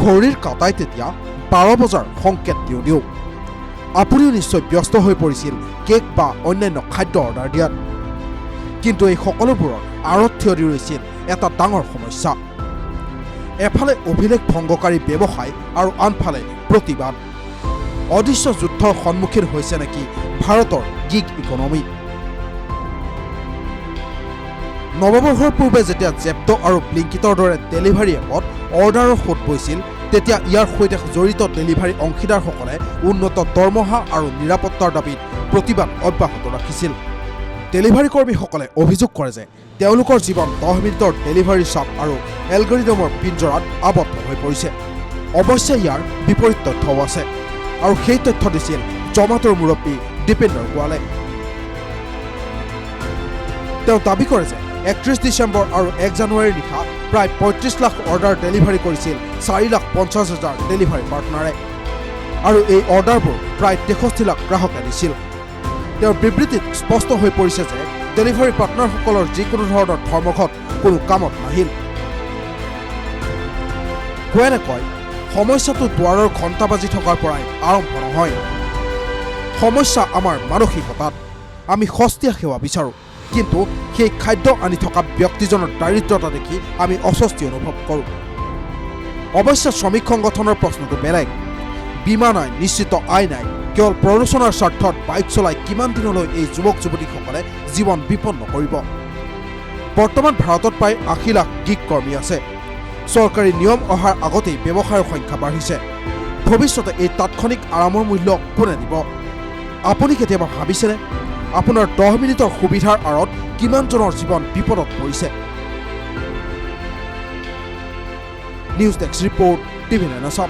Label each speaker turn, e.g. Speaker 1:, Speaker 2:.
Speaker 1: ঘড়ীৰ কাঁটাই তেতিয়া 12 বজাৰ সংকেত দিওঁ দিওঁ। আপুনিও নিশ্চয় ব্যস্ত হৈ পৰিছিল কেক বা অন্যান্য খাদ্য অৰ্ডাৰ দিয়াত। কিন্তু এই সকলোবোৰৰ আঁৰত থিয় দি ৰৈছিল এটা ডাঙৰ সমস্যা। এফালে অভিলেখ ভংগকাৰী ব্যৱসায় আৰু আনফালে প্ৰতিবাদ। অদৃশ্য যুদ্ধৰ সন্মুখীন হৈছে নেকি ভাৰতৰ গিগ ইকনমি? নৱবৰ্ষৰ পূৰ্বে যেতিয়া জেপ্ট' আৰু ব্লিংকিটৰ দৰে ডেলিভাৰী এপত অৰ্ডাৰৰ সোঁত বৈছিল, তেতিয়া ইয়াৰ সৈতে জড়িত ডেলিভাৰী অংশীদাৰসকলে উন্নত দৰমহা আৰু নিৰাপত্তাৰ দাবীত প্ৰতিবাদ অব্যাহত ৰাখিছিল। ডেলিভাৰী কৰ্মীসকলে অভিযোগ কৰে যে তেওঁলোকৰ জীৱন 10 মিনিটৰ ডেলিভাৰী চাপ আৰু এলগৰিদমৰ পিঞ্জৰাত আবদ্ধ হৈ পৰিছে। অৱশ্যে ইয়াৰ বিপৰীত তথ্যও আছে আৰু সেই তথ্য দিছিল জমাটোৰ মুৰব্বী দীপেন্দৰ গোৱালে। তেওঁ দাবী কৰে যে 31 ডিচেম্বৰ আৰু 1 জানুৱাৰীৰ নিশা প্ৰায় 35 লাখ অৰ্ডাৰ ডেলিভাৰী কৰিছিল 4,50,000 ডেলিভাৰী পাৰ্টনাৰে আৰু এই অৰ্ডাৰবোৰ প্ৰায় 63 লাখ গ্ৰাহকে দিছিল। তেওঁৰ বিবৃতিত স্পষ্ট হৈ পৰিছে যে ডেলিভাৰী পাৰ্টনাৰসকলৰ যিকোনো ধৰণৰ ধৰ্মঘট কোনো কামত নাহিল। গোৱেলে কয়, সমস্যাটো দুৱাৰৰ ঘণ্টা বাজি থকাৰ পৰাই আৰম্ভ নহয়। সমস্যা আমাৰ মানসিকতাত। আমি সস্তীয়া সেৱা বিচাৰোঁ, কিন্তু সেই খাদ্য আনি থকা ব্যক্তিজনৰ দাৰিদ্ৰতা দেখি আমি অস্বস্তি অনুভৱ কৰোঁ। অৱশ্যে শ্ৰমিক সংগঠনৰ প্ৰশ্নটো বেলেগ। বীমা নাই, নিশ্চিত আয় নাই, কেৱল প্ৰৰোচনাৰ স্বাৰ্থত বাইক চলাই কিমান দিনলৈ এই যুৱক যুৱতীসকলে জীৱন বিপন্ন কৰিব? বৰ্তমান ভাৰতত প্ৰায় 80 লাখ গিগ কৰ্মী আছে। চৰকাৰী নিয়ম অহাৰ আগতেই ব্যৱসায়ৰ সংখ্যা বাঢ়িছে। ভৱিষ্যতে এই তাৎক্ষণিক আৰামৰ মূল্য কোনে দিব? আপুনি কেতিয়াবা ভাবিছেনে, আপোনাৰ 10 মিনিটৰ সুবিধাৰ আঁৰত কিমানজনৰ জীৱন বিপদত পৰিছে? News desk report, TV nine Assam.